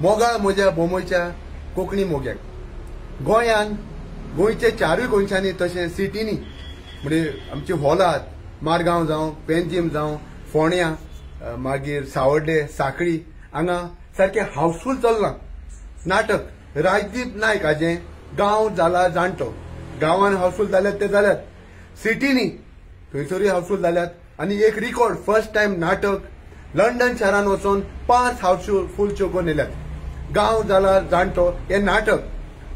मोगाळ म्हज्या बोंबयच्या कोंकणी मोग्याक गोंयान गोंयचे चारूय कोनशांनी तशें सिटींनी म्हणजे आमचे हॉलात मारगांव जावं पेंजीम जावं फोंड्या मागीर सावर्डे साखळी हांगा सारकें हाऊसफूल चल्लां नाटक राजदीप नायक हाजें गांव जाला जाणटो. गांवान हाऊसफूल जाल्यात ते जाल्यात, सिटींनी थंयसरूय हाऊसफूल जाल्यात. आनी एक रिकॉर्ड फर्स्ट टायम नाटक लंडन शारान वचून 5 हाऊसफूल शो करून येयल्यात. गांव जाला जाणटो हें नाटक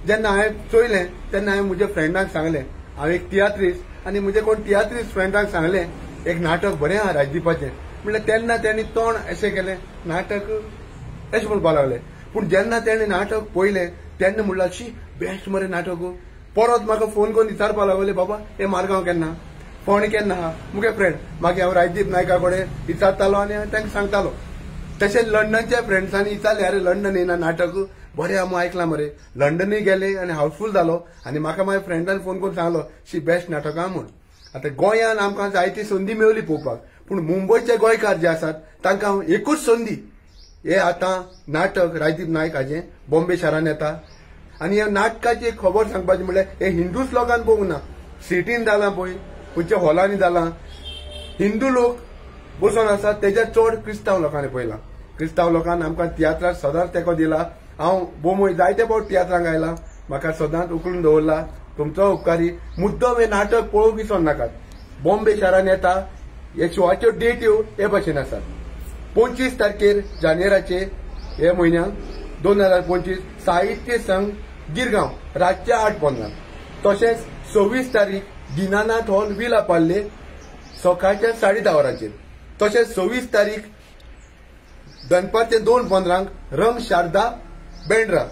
जेन्ना हांवें चोयलें तेन्ना हांवें म्हज्या फ्रेंडांक सांगलें, हांव एक तियात्रिस्ट आनी म्हजे कोण तियात्रिस्ट फ्रेंडांक सांगलें एक नाटक बरें आहा राजदीपाचें म्हणल्यार तेन्ना तेणी तोंड अशें केलें नाटक अशें म्हणपाक लागलें. पूण जेन्ना तेणी नाटक पळयलें तेन्ना म्हणलां शी बेस्ट मरे नाटक. परत म्हाका फोन करून विचारपाक लागले, बाबा हें मारगांव केन्ना, फोंडें केन्ना आहा मुगे फ्रेंड. मागीर हांव राजदीप नायका कडेन विचारतालो आनी तांकां सांगतालो. तशें लंडनच्या फ्रेंड्सांनी विचारलें, अरे लंडन येना नाटक बरें आहा म्हूण आयकलां मरे. लंडनूय गेले आनी हाऊसफूल जालो आनी म्हाका मागीर फ्रेंडान फोन करून सांगलो शी बेस्ट नाटक आहा म्हूण. आतां गोंयान आमकां जायती संदी मेवली पळोवपाक, पूण मुंबयचे गोंयकार जे आसात तांकां एकूच संदी, हे आतां नाटक राजदीप नायक हाजें बॉम्बे शारान येता. आनी ह्या नाटकाची एक खबर सांगपाची म्हणल्यार हे हिंदूच लोकांक पळोवंक ना, सिटीन जालां पळय, खंयच्या हॉलांनी जालां, हिंदू लोक बसून आसात तेज्या चड क्रिस्तांव लोकांनी पळयलां. क्रिस्तांव लोकांक आमकां तियात्राक सदांच तेंको दिला. हांव बोंबय जायते फावट तियात्रांक आयला, म्हाका सदांच उखलून दवरला, तुमचो उपकारी. मुद्दम हें नाटक पळोवंक विसर नाकात. बॉम्बे शारान येता. हे शोवाच्यो डेट्यो हे भाशेन आसात. 25 तारखेर जानेराचे हे म्हयन्याक 2025 साहित्य संघ गिरगांव रातच्या 8:15. तशेंच 26 तारीख दीनानाथ हॉल विला पार्ले सकाळच्या 10:30 वरांचेर. तशेंच 26 तारीख दनपारचे 2:15 रंग शारदा बेंड्रा.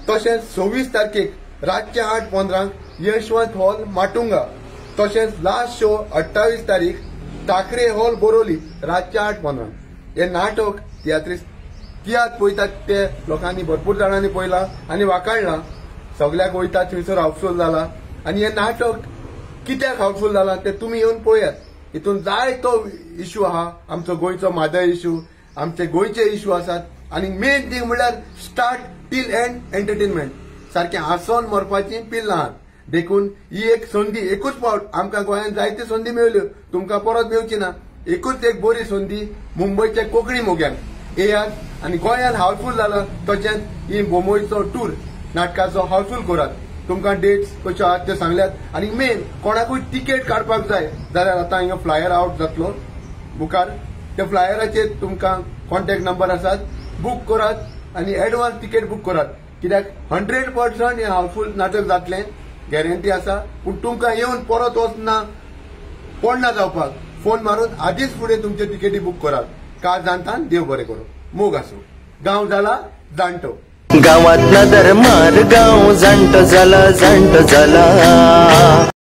तशेंच 26 तारखेक रातच्या 8:15 यशवंत हॉल माटुंगा. तशेंच लास्ट शो 28 तारीख ठाकरे हॉल बोरोली रातच्या 8:15. हे नाटक तियात्रिस्ट तियात्र पळयतात ते लोकांनी भरपूर जाणांनी पळयलां आनी वाकाडलां, सगल्याक वयता थंयसर हाऊसफूल जाला. आनी हें नाटक कित्याक हाऊसफूल जालां तें तुमी येवन पळयात. हितून जायतो इश्यू आहा, आमचो गोंयचो म्हादय इश्यू, आमचे गोंयचे इश्यू आसात. आनी मेन थींग म्हणल्यार स्टार्ट टील एंड एंटरटेनमेंट, सारकें हांसोन मरपाची पिल्लां आहात. देखून ही एक संदी, एकूच फावट आमकां गोंयांत जायती संदी मेळ्ळ्यो, तुमकां परत मेळची ना. एकूच एक बरी संदी मुंबयच्या कोंकणी मोग्यांक येयात आनी गोंयांत हाऊसफूल जालां तशेंच ही बोंबयचो टूर नाटकाचो हाऊसफूल करात. तुमकां डेट्स कश्यो आहात त्यो सांगल्यात. आनी मेन कोणाकूय तिकेट काडपाक जाय जाल्यार आतां हिंगा फ्लायर आवट जातलो मुखार, त्या फ्लायराचेर तुमकां कॉन्टॅक्ट नंबर आसात, बूक करात आनी एडवान्स तिकेट बूक करात. कित्याक 100% हें हाऊसफूल नाटक जातलें गॅरंटी आसा. पूण तुमकां येवन परत वचना पडना जावपाक फोन मारून आदीच फुडें तुमचे तिकेटी बूक करात. काल जाणतान देव बरें करूं, मोग आसूं. गांव जाला जाणटो, गावात नदर मार गांव जाणटो जाला जाणटो जाला.